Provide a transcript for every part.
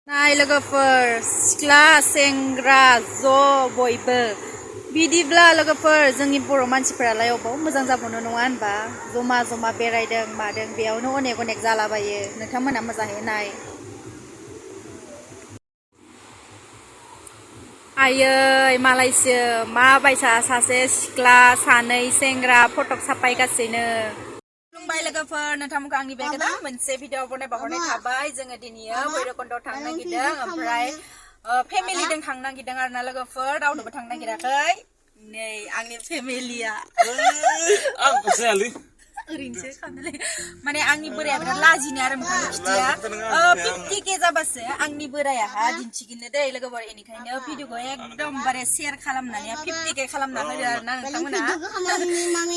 नाय लोगोफोर सिख्ला सेंग्रा ज' बयबो बिदिब्ला लोगोफोर जोंनि बर' मानसिफोरालाय अबाव मोजां जाबावनो नङा होनबा जमा जमा बेरायदों मादों बेयावनो अनेक अनेक जालाबायो नोंथांमोना मोजाङै नाय आयै मालायसो माबायसा सासे सिख्ला सानै सेंग्रा फटक साफायगासिनो खुलुमबाय लोगोफोर नोंथांमोनखौ आंनि बे गोदान मोनसे भिडिअ बनायबा हरनाय थाबाय जोङो दिनैयो भैरबकुन्दआव थांनो नागिरदों ओमफ्राय फेमिलिजों थांनो नागिरदों आरोना लोगोफोर रावनोबो थांनो नागिराखै नै आंनि फेमिलिया ओरैनोसो खालामनानै माने आंनि बोराया बिराद लाजिनो आरो मोखां खिथिया 50K जाबासो आंनि बोरायाहा दिन्थिगिनो दै लोगोफोर बेनिखायनो भिडिअखौ एकदमबारे शेयार खालामनानै 50K खालामना होदो आरोना नोंथांमोना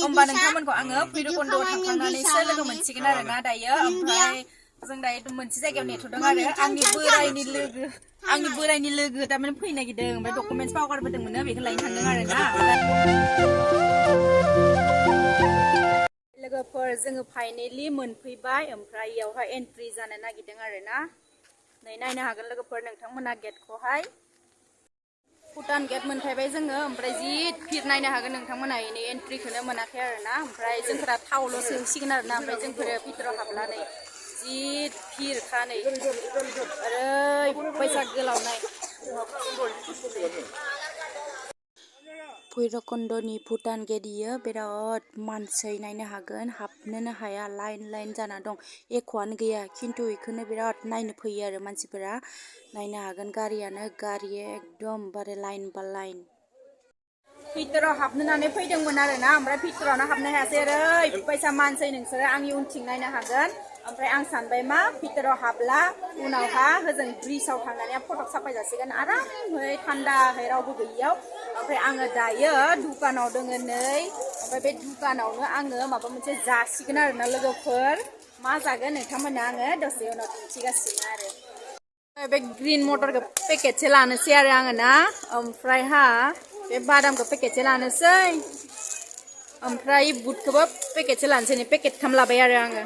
होमबा नोंथांमोनखौ आङो भैरबकुन्दआव थांखांनानैसो लोगो मोनसिगोन आरोना दायो ओमफ्राय जों दायो मोनसे जायगायाव नेथ'दों आरो आंनि बोरायनि लोगो थारमाने फैनो नागिरदों ओमफ्राय डकुमेन्टस बावगारबोदोंमोन बेखौ लायनो थांदों आरोना लोगोफोर जोङो फाइनेलि मोनफैबाय ओमफ्राय इयावहाय एन्ट्रि जानो नागिरदों आरोना नै नायनो हागोन लोगोफोर नोंथांमोना गेटखौहाय भुटान गेट मोनफैबाय जोङो ओमफ्राय जि भिर नायनो हागोन नोंथांमोना इनि एन्ट्रिखौनो मोनाखै आरोना ओमफ्राय जोंफोरा थावल' सोंसिगोन आरोना ओमफ्राय जोंफोरो भितराव हाबनानै जि भिरखा नै ओरैबायसा गोलावनाय भैरबकुन्दनि भुटान गेट इयो बिराद मानसि नायनो हागोन हाबनोनो हाया लाइन जाना दं एक'आनो गैया खिन्थु बेखौनो बिराद नायनो फैयो आरो मानसिफोरा नायनो हागोन गारियानो गारि एकदम बारे लाइन बा लाइन भितराव हाबनानै फैदोंमोन आरोना ओमफ्राय भितरावनो हाबनो हायासै ओरैबायसा मानसि नोंसोरो आंनि उनथिं नायनो हागोन ओमफ्राय आं सानबाय मा भितराव हाबला उनावहा होजों ब्रिजआव थांनानै फटक साफाय जासिगोन आरामै थान्दाहै रावबो गैयियाव ओमफ्राय आङो दायो दुकानाव दोङो नै ओमफ्राय बे दुकानावनो आङो माबा मोनसे जासिगोन आरोना लोगोफोर मा जागोन नोंथांमोना आङो दसे उनाव दिन्थिगासिनो आरो बे ग्रिन मटरखौ पेकेटसे लानोसै आरो आङो ना ओमफ्रायहा बे बादामखौ पेकेटसे लानोसै ओमफ्राय बुटखौबो पेकेटसे लानोसै नै पेकेट खाम लाबाय आरो आङो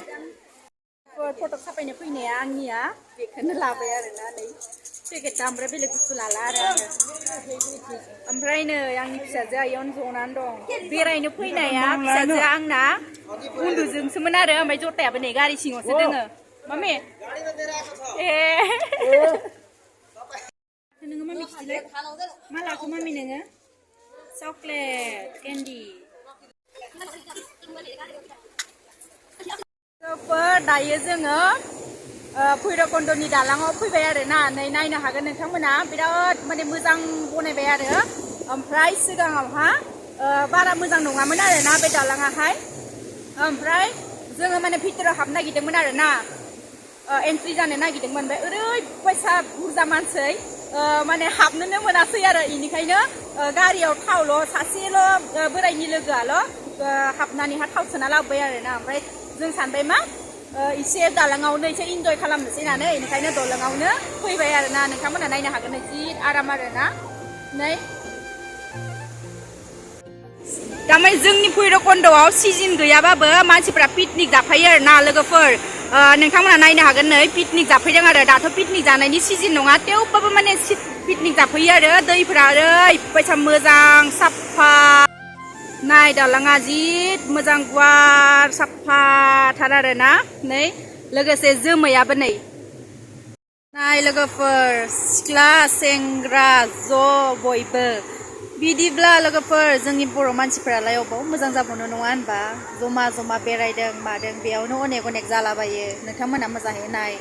फटक साफायनो फैनाया आंनिया बेखौनो लाबाय आरोना नै पेकेटआ ओमफ्राय बेलेग बुस्थु लाला आरो आङो ओमफ्राय नै आंनि फिसाजोआ इयावनो जनानै दं बेरायनो फैनाया फिसाजोआ आंना उन्दुजोंसोमोन आरो ओमफ्राय जटायाबो नै गारि सिङावसो दोङो मामि नोङो मामि खिथिलाय मा लाखो मामि नोङो चक्लेट केन्डि दायो जोङो भैरबकुन्दनि दालाङाव फैबाय आरोना नै नायनो हागोन नोंथांमोना बिराद माने मोजां बनायबाय आरो ओमफ्राय सिगाङावहा बारा मोजां नङामोन आरोना बे दालाङाहाय ओमफ्राय जोङो माने भितराव हाबनो नागिरदोंमोन आरोना एन्ट्रि जानो नागिरदोंमोन ओमफ्राय ओरैबायसा बुरजा मानसि माने हाबनोनो मोनासै आरो बेनिखायनो गारियाव थावल' सासेल' बोरायनि लोगोआल' हाबनानैहा थाव सोना लाबोबाय आरोना ओमफ्राय जों सानबाय मा एसे दालाङावनो एसे इन्जय खालामनोसै होननानै बेनिखायनो दालाङावनो फैबाय आरोना नोंथांमोना नायनो हागोन जि आराम आरोना नै थारमाने जोंनि भैरबकुन्दआव सिजन गैयाबाबो मानसिफ्रा पिकनिक जाफैयो आरोना लोगोफोर नोंथांमोना नायनो हागोन नै पिकनिक जाफैदों आरो दाथ' पिकनिक जानायनि सिजन नङा थेवबाबो माने पिकनिक जाफैयो आरो दैफोरा ओरैबायसा मोजां साफा नाय दालाङा जि मोजां गुवार साफाथार आरोना नै लोगोसे जोमैयाबो नै नाय लोगोफोर सिख्ला सेंग्रा ज' बयबो बिदिब्ला लोगोफोर जोंनि बर' मानसिफोरालाय अबाव मोजां जाबावनो नङा होनबा जमा जमा बेरायदों मादों बेयावनो अनेक अनेक जालाबायो नोंथांमोना मोजाङै नाय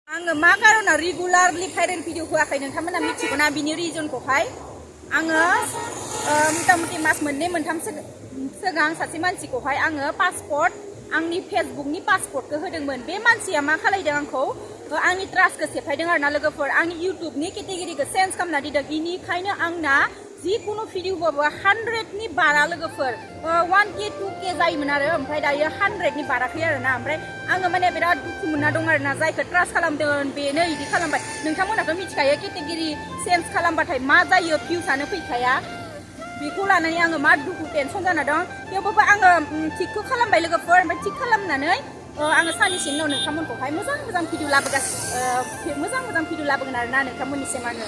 आङो मा कारनाव रेगुलारलि भाइरेल भिडिअ होआखै नोंथांमोना मिथिगौ ना बिनि रिजनखौहाय आङो मथा मथि मास मोननै मोनथामसो सिगां सासे मानसिखौहाय आङो पासपर्ट आंनि फेसबुकनि पासपर्टखौ होदोंमोन बे मानसिया मा खालायदों आंखौ आंनि ट्रास्टखौ सेफायदों आरोना लोगोफोर आंनि इउटुबनि केटेगरिखौ चेन्ज खालामना दिदों बेनिखायनो आंना जिखुनु भिडिअबाबो 100नि बारा लोगोफोर 1K 2K जायोमोन आरो ओमफ्राय दायो 100नि बाराखै आरोना ओमफ्राय आङो माने बिराद दुखु मोनना दं आरोना जायखौ ट्रास्ट खालामदों बेनो बिदि खालामबाय नोंथांमोनाथ' मिथिखायो केटेगरि चेन्ज खालामबाथाय मा जायो भिउसानो फैखाया बेखौ लानानै आङो मा दुखु टेनसन जाना दं थेवबाबो आङो थिगखौ खालामबाय लोगोफोर ओमफ्राय थिग खालामनानै आङो साननैसोनि उनाव नोंथांमोनखौहाय मोजां भिडिअ लाबोगासिनो मोजां भिडिअ लाबोगोन आरोना नोंथांमोननिसिम आङो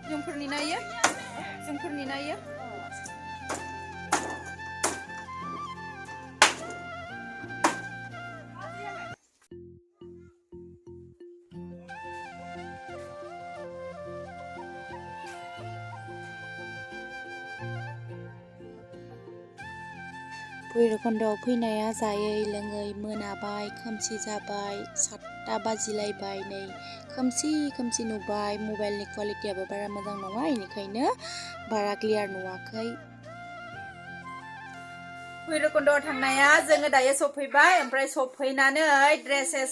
जोंफोरनि नायो भैरबकुन्दआव फैनाया जायै लोङै मोनाबाय खोमसि जाबाय 7टा बाजिलायबाय नै खोमसि नुबाय मबाइलनि क्वालिटियाबो बारा मोजां नङा बेनिखायनो बारा क्लियार नुवाखै भैरबकुन्दआव थांनाया जोङो दायो सफैबाय ओमफ्राय सफैनानै ड्रेसेस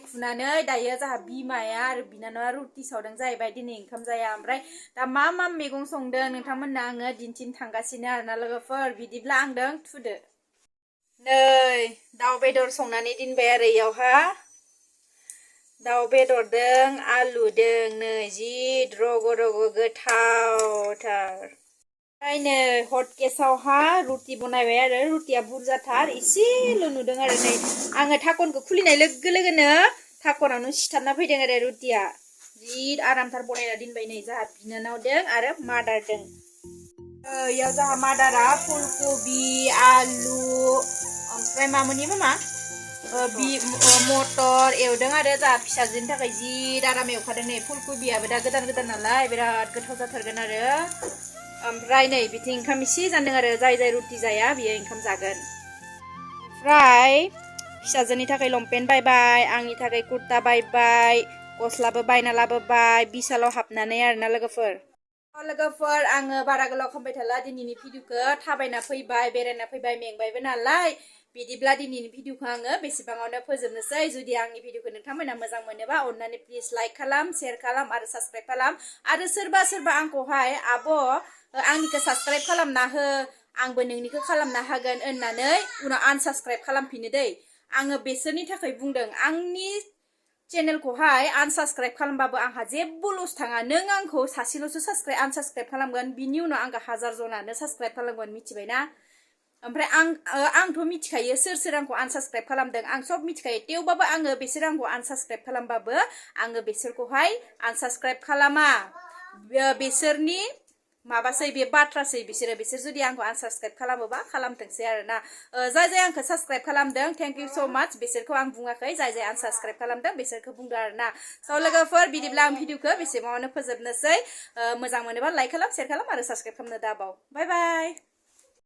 खुनानै दायो जोंहा बिमाया आरो बिनानावा रुटि सावदों जाहैबाय दिनै ओंखाम जाया ओमफ्राय दा मा मैगं संदों नोंथांमोननो आङो दिन्थिनो थांगासिनो आरोना लोगोफोर बिदिब्ला आंदों थुदो नै दाउ बेदर संनानै दोनबाय आरो इयावहा दाउ बेदरदों आलुदों नै जि रग' गोथावथार ओमफ्राय नै हट केसआवहा रुटि बनायबाय आरो रुटिया बुरजाथार एसेल' नुदों आरो नै आङो थाखनखौ खुलिनाय लोगोनो थाखनावनो सिथाबना फैदों आरो रुटिया जि आरामथार बनायना दोनबाय नै जोंहा बिनानावदों आरो मादारदों इयाव जोंहा मादारा फुलकबि आलु ओमफ्राय मामोननि मामा मटर एवदों आरो जोंहा फिसाजोनि थाखाय जि आराम एवखादों नै फुलकबियाबो दा गोदान नालाय बिराद गोथाव जाथारगोन आरो ओमफ्राय नै बिथिं ओंखाम इसे जानदों आरो जाय रुटि जाया बियो ओंखाम जागोन ओमफ्राय फिसाजोनि थाखाय लंपेन्ट बायबाय आंनि थाखाय कुर्ता बायबाय गस्लाबो बायना लाबोबाय बिसालाव हाबनानै आरोना लोगोफोर आङो बारा गोलाव खालामबाय थाला दिनैनि भिडिअखौ थाबायना फैबाय बेरायना फैबाय मेंबायबो नालाय बिदिब्ला दिनैनि भिडिअखौ आङो बेसेबाङावनो फोजोबनोसै जुदि आंनि भिडिअखौ नोंथांमोना मोजां मोनोबा अन्नानै प्लिज लाइक खालाम शेयार खालाम आरो साबस्क्राइब खालाम आरो सोरबा आंखौहाय आब' आंनिखौ साबस्क्राइब खालामना हो आंबो नोंनिखौ खालामना होगोन होननानै उनाव आनसाबस्क्राइब खालामफिनो दै आङो बेसोरनि थाखाय बुंदों आंनि चेनेलखौहाय आनसाबस्क्राइब खालामबाबो आंहा जेबो लस थाङा नों आंखौ सासेल'सो आनसाबस्क्राइब खालामगोन बिनि उनाव आंखौ 1000 जनानो साबस्क्राइब खालामगोन मिथिबायना ओमफ्राय आंथ' मिथिखायो सोर आंखौ आनसाबस्क्राइब खालामदों आं सब मिथिखायो थेवबाबो आङो बिसोर आंखौ आनसाबस्क्राइब खालामबाबो आङो बिसोरखौहाय आनसाबस्क्राइब खालामा बिसोरनि माबासै बे बाथ्रासै बिसोर जुदि आंखौ आनसाबस्क्राइब खालामोबा खालामथोंसै आरोना जाय आंखौ साबस्क्राइब खालामदों थेंक इउ सो माच बिसोरखौ आं बुङाखै जाय आनसाबस्क्राइब खालामदों बिसोरखौ बुंदों आरोना स' लोगोफोर बिदिब्ला आं भिडिअखौ बेसेबाङावनो फोजोबनोसै मोजां मोनोबा लाइक खालाम शेयार खालाम आरो साबस्क्राइब खालामनो दाबाव बाय बाय